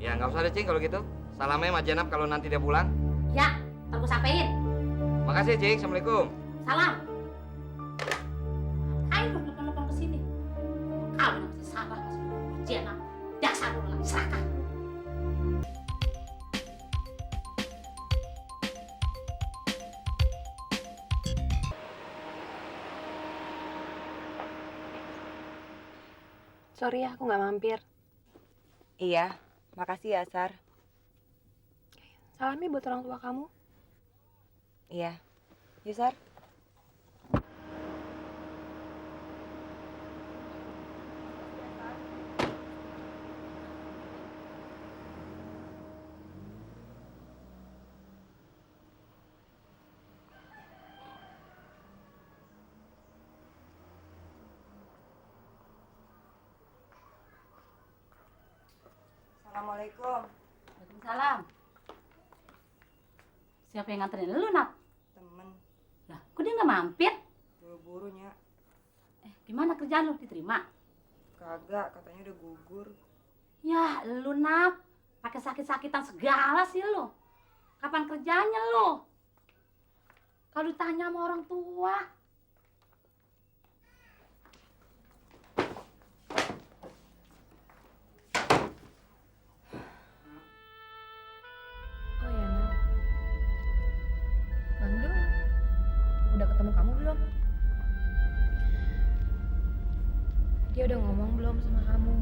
Ya nggak usah deh Cing kalau gitu. Salamnya sama Jenab kalau nanti dia pulang. Ya, ntar gue sampein. Makasih Cing, assalamualaikum. Salam. Ayo lu telepon ke sini. Kau masih salah masih Jenab. Dasar lu lagi serakah. Sorry ya, aku nggak mampir. Iya, makasih ya, Sar. Salamnya buat orang tua kamu. Iya. Yuk, Sar. Assalamualaikum. Waalaikumsalam. Siapa yang nganterin lu, Nat? Temen, Lah, kok dia nggak mampir? buru-burunya. Gimana kerjaan lu? Diterima? Kagak, katanya udah gugur. Ya, lu, Nat. Pakai sakit-sakitan segala sih lu. Kapan kerjanya lu? Kalau ditanya sama orang tua. Oh ya, Nak. Bandung, udah ketemu kamu belum? Dia udah ngomong belum sama kamu?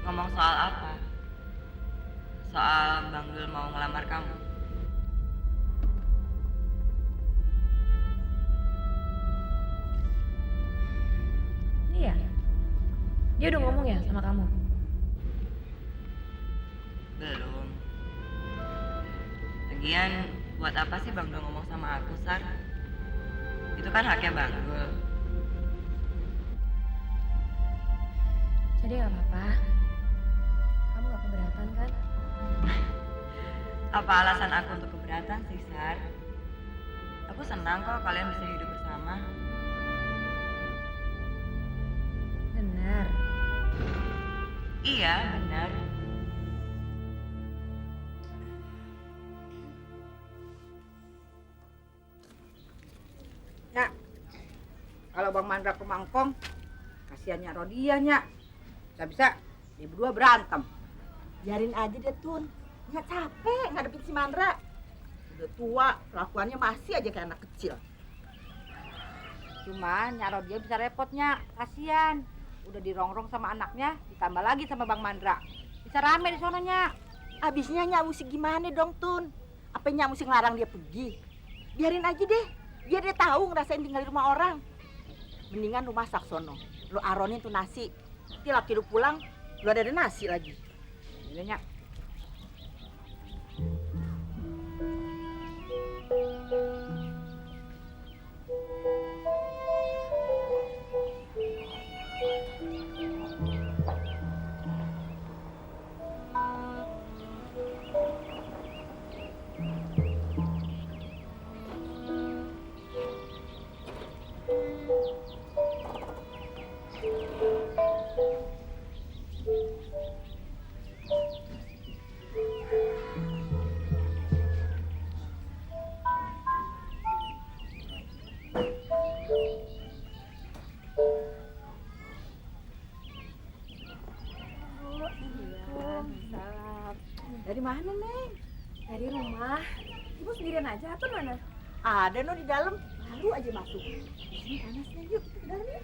Ngomong soal apa? Soal Bang Dul mau ngelamar kamu? Iya. Dia udah ngomong ya sama kamu? Belum. Lagian, buat apa sih Bang Dul ngomong sama aku, Sar? Itu kan haknya Bang Dul. Jadi nggak apa-apa. Kamu nggak keberatan kan? Apa alasan aku untuk keberatan sih, Sar? Aku senang kok kalian bisa hidup bersama. Benar. Iya, benar. Nyak, kalau Bang Mandra ke Mangkong, kasihannya Rodia, Nyak. Bisa-bisa dia berdua berantem. Biarin aja deh, Tun. Nggak capek ngadepin si Mandra. Udah tua, kelakuannya masih aja kayak anak kecil. Cuman Nyak Rodia bisa repot, Nyak. Kasihan. Udah dirongrong sama anaknya, ditambah lagi sama Bang Mandra. Bisa rame di sono, Nyak. Abisnya Nyak mesti gimana dong, Tun? Apa Nyak mesti ngelarang dia pergi? Biarin aja deh. Biar dia tahu ngerasain tinggal di rumah orang. Mendingan lu masak sono. Lu aronin tuh nasi. Nanti laki lu pulang, lu ada nasi lagi. Iya, Nyak. Dari mana, Neng? Dari rumah. Ibu sendirian aja atau mana? Ada no di dalam. Baru aja masuk. Ini panasnya, yuk kita ke dalam yuk.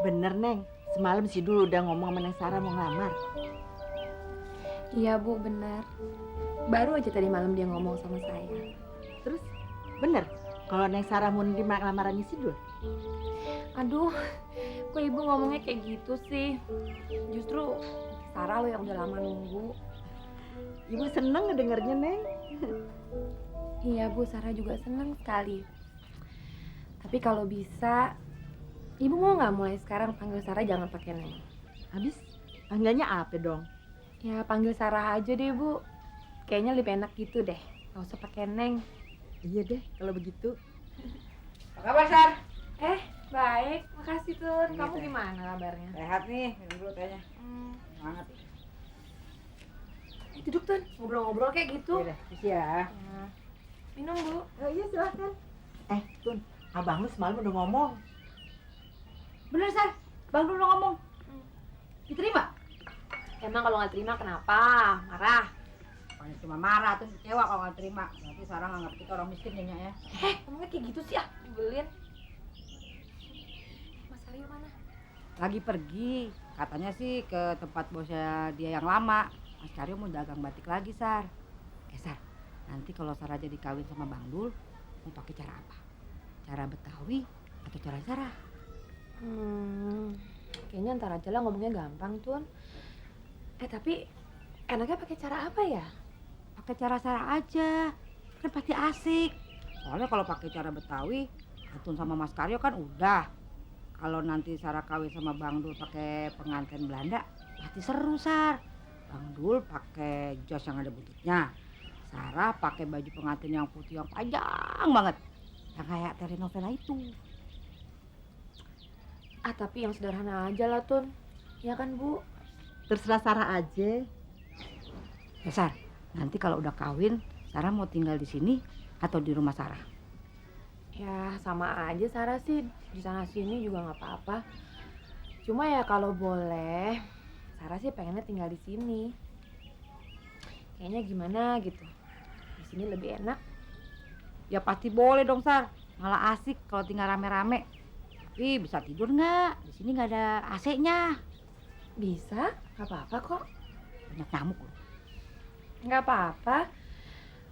Bener, Neng. Semalam si Dul udah ngomong sama Neng Sarah mau ngelamar. Iya, Bu, benar. Baru aja tadi malam dia ngomong sama saya. Terus, bener kalau Neng Sarah mau nerima lamarannya si Dul? Aduh, kok Ibu ngomongnya kayak gitu sih? Justru Sarah lo yang udah lama nunggu. Ibu seneng ngedengernya, Neng. Iya Bu, Sarah juga senang sekali. Tapi kalau bisa, Ibu mau nggak mulai sekarang panggil Sarah jangan pakai Neng? Habis panggilnya apa dong? Ya panggil Sarah aja deh Bu. Kayaknya lebih enak gitu deh. Nggak usah pakai Neng. Iya deh kalau begitu. Apa kabar, Sar? Baik, makasih Tun. Ini Kamu teh. gimana kabarnya? Sehat nih, minum dulu tehnya. Semangat. Duduk Tun, ngobrol-ngobrol kayak gitu. Udah, ya. Minum Bu. Oh iya silahkan. Tun, abang lu semalam udah ngomong. Bener, Sar. Bang dulu ngomong. Diterima? Emang kalau nggak terima kenapa? Marah? Bukannya cuma marah tuh kecewa kalau nggak terima. Berarti Sarah nggak ngerti kita orang miskin nyonya ya. Ngomongnya kayak gitu sih ah, nyebelin. Mas Aryo mana? Lagi pergi, katanya sih ke tempat bosnya dia yang lama. Mas Karyo mau dagang batik lagi, Sar. Sar, nanti kalau Sarah jadi kawin sama Bang Dul, mau pakai cara apa? Cara Betawi atau cara Sarah? Kayaknya ntar aja lah ngomongnya gampang Tun. Tapi enaknya pakai cara apa ya? Pakai cara Sarah aja, kan pasti asik. Soalnya kalau pakai cara Betawi, Atun sama Mas Karyo kan udah. Kalau nanti Sarah kawin sama Bang Dul pakai pengantin Belanda, pasti seru, Sar. Bang Dul pakai jas yang ada buntutnya. Sarah pakai baju pengantin yang putih yang panjang banget. Yang kayak telenovela itu. Tapi yang sederhana aja lah Tun. Ya kan Bu? Terserah Sarah aja. Ya, Sar, nanti kalau udah kawin, Sarah mau tinggal di sini atau di rumah Sarah? Ya sama aja Sarah sih. Di sana sini juga nggak apa-apa. Cuma ya kalau boleh, Sarah sih pengennya tinggal di sini. Kayaknya gimana gitu. Di sini lebih enak. Ya pasti boleh dong, Sar. Malah asik kalau tinggal rame-rame. Tapi bisa tidur nggak? Di sini nggak ada AC-nya. Bisa, nggak apa-apa kok. Banyak nyamuk loh. Nggak apa-apa.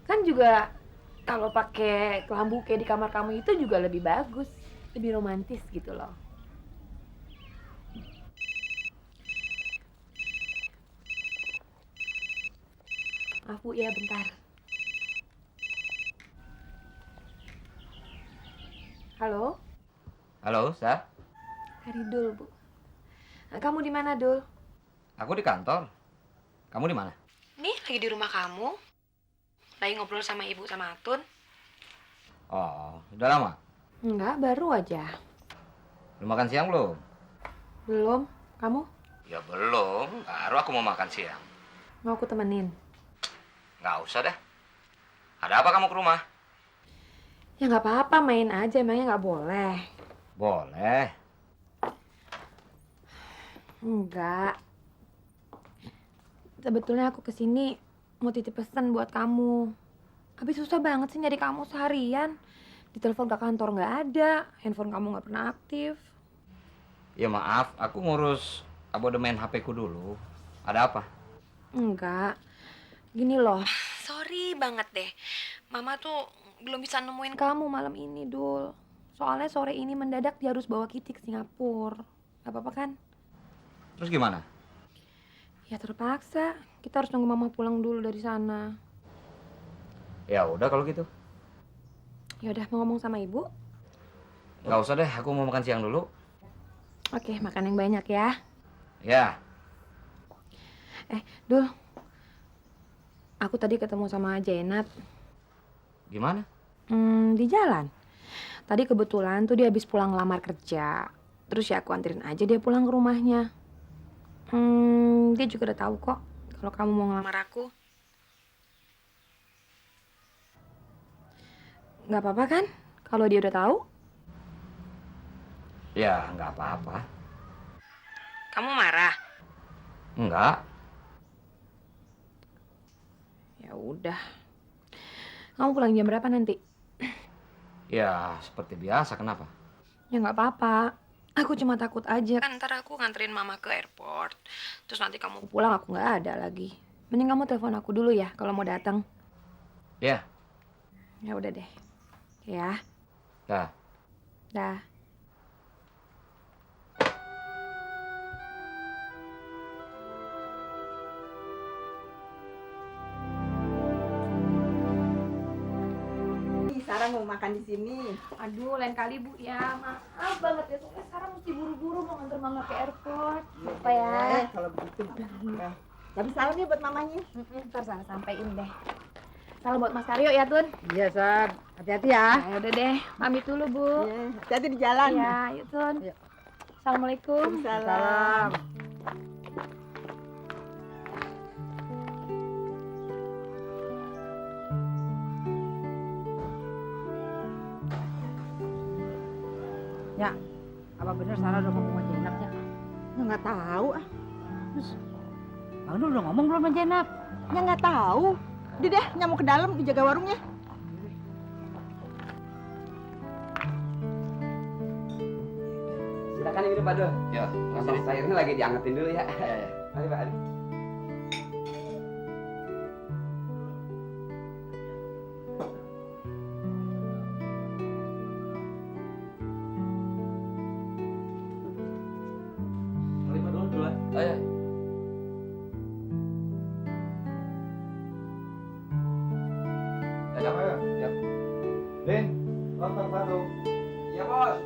Kan juga kalau pakai kelambu kayak di kamar kamu itu juga lebih bagus, lebih romantis gitu loh. Maaf Bu, ya bentar. Halo, Halo, Sar. Hari Dul Bu. Kamu di mana Dul? Aku di kantor. Kamu di mana? Nih lagi di rumah kamu. Lagi ngobrol sama Ibu sama Atun. Oh, udah lama? Enggak, baru aja. Belum makan siang belum? Belum. Kamu? Ya belum. Baru aku mau makan siang. Mau aku temenin? Nggak usah deh. Ada apa kamu ke rumah? Ya nggak apa-apa, main aja. Emangnya nggak boleh? Boleh. Enggak. Sebetulnya aku kesini mau titip pesan buat kamu. Habis susah banget sih nyari kamu seharian. Di telepon ke kantor nggak ada, handphone kamu nggak pernah aktif. Ya maaf, aku ngurus abodemen HP ku dulu. Ada apa? Enggak. Gini loh. Sorry banget deh. Mama tuh belum bisa nemuin kamu malam ini, Dul. Soalnya sore ini mendadak dia harus bawa Kitty ke Singapura. Gak apa-apa kan? Terus gimana? Ya terpaksa. Kita harus nunggu Mama pulang dulu dari sana. Ya udah kalau gitu. Ya udah, mau ngomong sama Ibu? Nggak usah deh, aku mau makan siang dulu. Oke, makan yang banyak ya. Ya. Dul. Aku tadi ketemu sama Jainat. Gimana? Di jalan. Tadi kebetulan tuh dia habis pulang ngelamar kerja. Terus ya aku anterin aja dia pulang ke rumahnya. Dia juga udah tahu kok kalau kamu mau ngelamar aku. Nggak apa-apa kan? Kalau dia udah tahu? Ya, nggak apa-apa. Kamu marah? Enggak. Ya udah. Kamu pulang jam berapa nanti? Ya, seperti biasa, kenapa? Ya nggak apa-apa. Aku cuma takut aja. Kan ntar aku nganterin mama ke airport. Terus nanti kamu pulang aku nggak ada lagi. Mending kamu telepon aku dulu ya kalau mau datang. Ya. Ya udah deh. Ya. Dah. Dah. Sarah mau makan di sini. Aduh, lain kali Bu ya. Maaf banget ya, soalnya sekarang mesti buru-buru mau nganter Mama ke airport. Apa ya? Kalau begitu. Tapi salam ya buat mamanya. Ntar sana sampein deh. Salam buat Mas Karyo ya, Tun. Iya, Sar. Hati-hati ya. Ya udah deh, pamit dulu, Bu. Ya, hati-hati di jalan. Ya, yuk, Tun. Yuk. Assalamualaikum. Salam. Ya, apa bener Sarah udah ngomong sama Jenap ya? Ya nggak tahu ah. Terus, Bang Dul udah ngomong belum sama Jenap? Ya nggak tahu. Udah deh, nyamuk ke dalam dijaga warungnya. Silakan ini Pak Dul. Ya, Masih sayurnya lagi diangetin dulu ya. Ya, ya. Mari Pak. Mari Pak Dul duluan. Oh, ya. Ya, ya. Ya. Din, lontong satu. Iya Bos.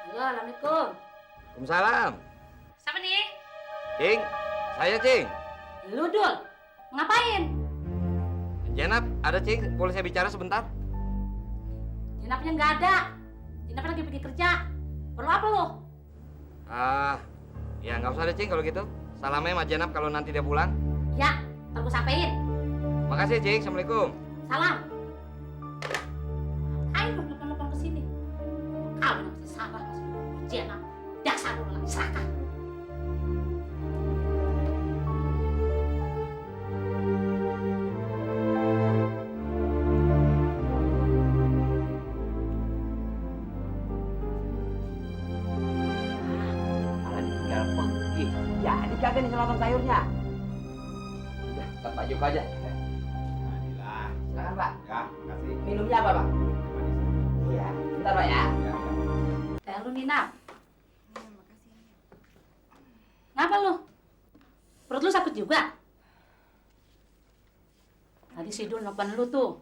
Halo, Assalamualaikum. Waalaikumsalam. Siapa nih? Cing, saya Cing. Lu, Dul. Ngapain? Jenap, ada Cing, boleh saya bicara sebentar? Jenapnya nggak ada. Jenapnya lagi pergi kerja. Perlu apa lo? Ya nggak usah ada Cing kalau gitu. Salamnya sama Jenap kalau nanti dia pulang. Ya, ntar gue sampein. Makasih Cing, Assalamualaikum. Salam. Ayo lu telepon ke sini. Kau masih salah masih Jenap. Dasar lu lagi serakah. Malah ditinggal pergi. Jadi kagak nih lontong sayurnya. Udah, Pak Pak Joko aja. Alhamdulillah. Silakan Pak. Ya, kasih. Minumnya apa Pak? Iya, bentar Pak ya. Teh lu Nina. Ngapa lu? Perut lu sakit juga? Tadi si Dul nelfon lu tuh.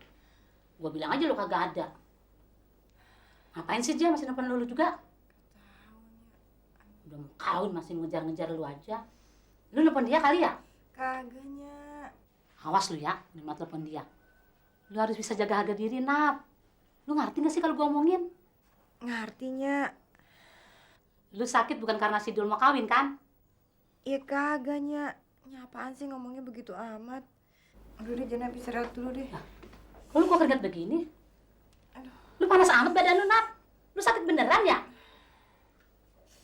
Gua bilang aja lu kagak ada. Ngapain sih dia masih nelfon lu juga? Udah mau kawin masih ngejar-ngejar lu aja. Lu nelfon dia kali ya? Kagaknya. Awas lu ya, nerima telepon dia. Lu harus bisa jaga harga diri, Nap. Lu ngerti gak sih kalau gua omongin? Ngartinya. Lu sakit bukan karena si Dul mau kawin, kan? Ya kagaknya. Nyapaan sih ngomongnya begitu amat. Udah deh, Jenap istirahat dulu deh. Kok lu kok keringat begini? Lu panas amat badan lu, Nap. Lu sakit beneran ya?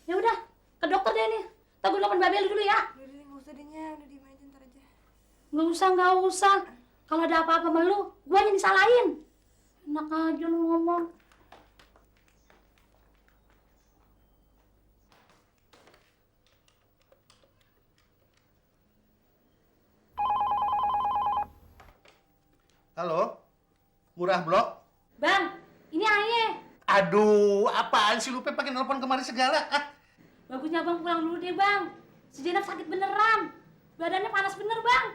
Ya udah, ke dokter deh nih. Tunggu telepon Babel dulu ya. Udah deh, nggak usah deh, udah diem aja ntar aja. Nggak usah. Kalau ada apa-apa sama lu, gua yang disalahin. Enak aja lu ngomong. Halo? Murah Blok? Bang, ini Aye. Aduh, apaan sih lu pakai nelpon kemari segala? Ah, Bagusnya Bang pulang dulu deh, Bang. Si Jenab sakit beneran. Badannya panas bener, Bang.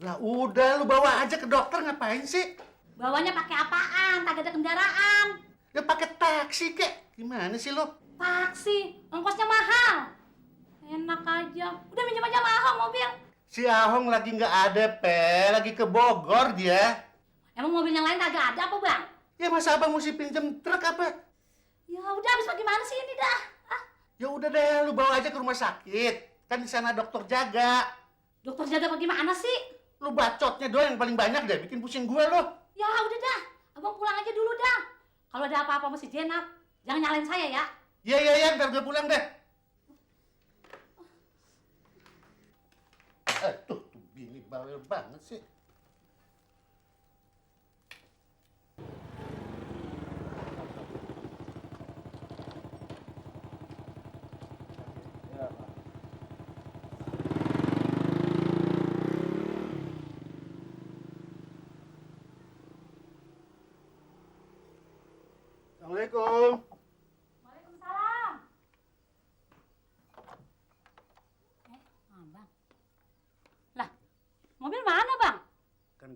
lah udah lu bawa aja ke dokter ngapain sih? Bawanya pakai apaan? Kagak ada kendaraan. Ya pakai taksi kek. Gimana sih lu? Taksi, ongkosnya mahal. Enak aja. Udah minjem aja mahal mobil. Si Ahong lagi nggak ada, Pe. Lagi ke Bogor dia. Emang mobil yang lain kagak ada apa, Bang? Ya masa abang mesti pinjem truk apa? Ya udah, habis bagaimana sih ini dah? Ah, Ya udah deh, lu bawa aja ke rumah sakit. Kan di sana dokter jaga. dokter jaga bagaimana sih? Lu bacotnya doang yang paling banyak deh, bikin pusing gua lo. Ya udah dah, abang pulang aja dulu dah. Kalau ada apa-apa sama si Jenab, jangan nyalain saya ya. Iya, ntar gue pulang deh. Tuh bini bawel banget sih.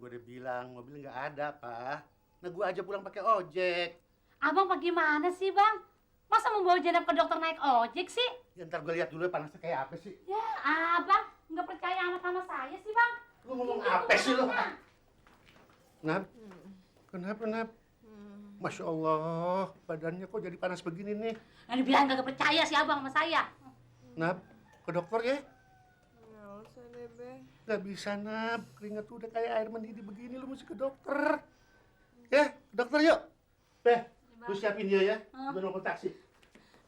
gue udah bilang mobil nggak ada, Pak. Nah, gue aja pulang pakai ojek. Abang bagaimana sih, Bang? Masa membawa Jenab ke dokter naik ojek sih? Ya ntar gue lihat dulu panasnya kayak apa sih. Ya, Abang nggak percaya amat sama saya sih, Bang. Lu ngomong Ini apa sih lu? gimana? Nap, kenapa Nap? Masya Allah, badannya kok jadi panas begini nih. Yang dibilang nggak percaya sih Abang sama saya. Nap, ke dokter ya? Nggak usah deh, Be. Gak bisa, Nap. Keringat tuh udah kayak air mendidih begini, lu mesti ke dokter. Ya, ke dokter yuk. Beh, lu siapin dia ya. Gue nelfon taksi.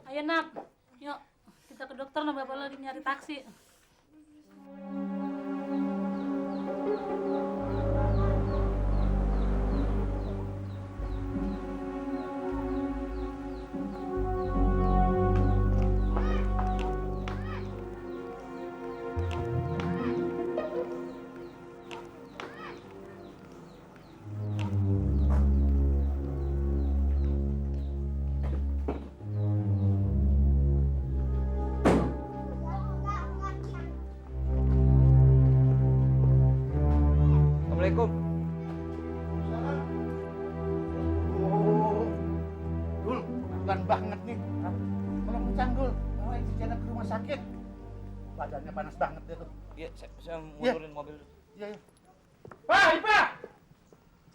Ayo, Nap. Yuk, kita ke dokter. Nah, Bapak lagi nyari taksi. Assalamualaikum. Oh, Dul, pelan banget nih. Tolong kencang, Dul. Bawain si Jenab ke rumah sakit. Badannya panas banget dia tuh. Iya, saya mundurin mobil. Iya, iya. Pak, Ipa!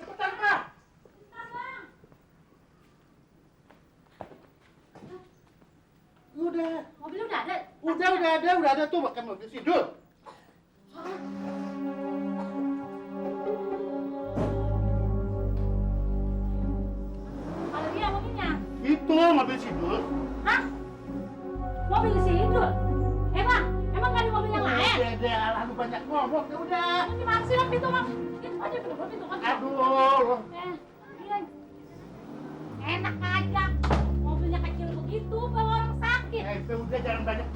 Cepetan, Pak! Udah. Mobil udah ada? Udah ada tuh pakai mobil si Dul. Kalau dia mobilnya? Itu mobil si Dul. Hah? Mobil si Idul? Emang nggak ada mobil yang lain? Udah, lalu banyak ngomong, ya udah. Gimana sih, Bang? Itu, Bang. Itu aja, bener-bener itu kan. Aduh. Gila. Enak aja. Mobilnya kecil begitu, bawa orang sakit. Udah jangan banyak.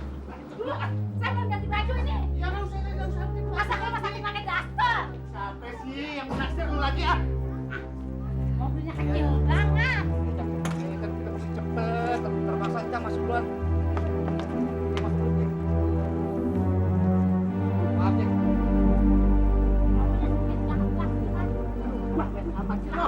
Dulu, saya mau ganti baju ini. Ya nggak usah. Masa ke rumah sakit pakai daster? Sampai sih yang menaksir lu lagi ah. Mobilnya kecil banget. Ini kan kita mesti cepet, tapi terpaksa kita masuk duluan. Masuk dulu, Cik. Maaf, Cik. Mobilnya kecil banget. Apa sih lo?